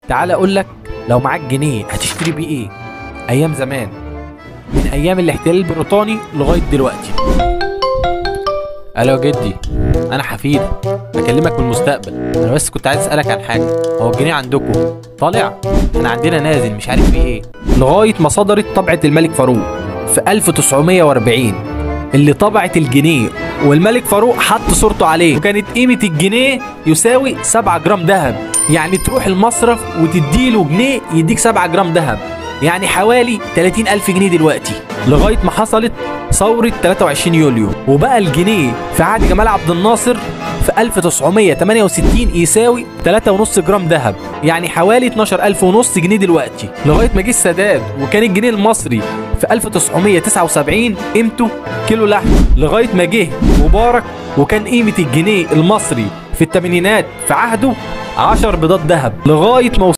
تعال اقول لك، لو معاك جنيه هتشتري بيه ايه؟ ايام زمان، من ايام الاحتلال البريطاني لغاية دلوقتي. الو يا جدي، انا حفيد بكلمك من المستقبل. انا بس كنت عايز اسالك عن حاجة، هو الجنيه عندكم طالع؟ احنا عندنا نازل، مش عارف فيه ايه. لغاية ما صدرت طبعه الملك فاروق في 1940 اللي طبعت الجنيه، والملك فاروق حط صورته عليه، وكانت قيمة الجنيه يساوي 7 جرام ذهب. يعني تروح المصرف وتديله جنيه يديك 7 جرام ذهب، يعني حوالي 30,000 جنيه دلوقتي. لغاية ما حصلت ثورة 23 يوليو وبقى الجنيه في عهد جمال عبد الناصر في 1968 يساوي 3.5 جرام ذهب، يعني حوالي 12,500 جنيه دلوقتي. لغاية ما جه السادات وكان الجنيه المصري في 1979 قيمته كيلو لحم. لغاية ما جه مبارك وكان قيمة الجنيه المصري في الثمانينات في عهده 10 بيضات ذهب. لغاية ما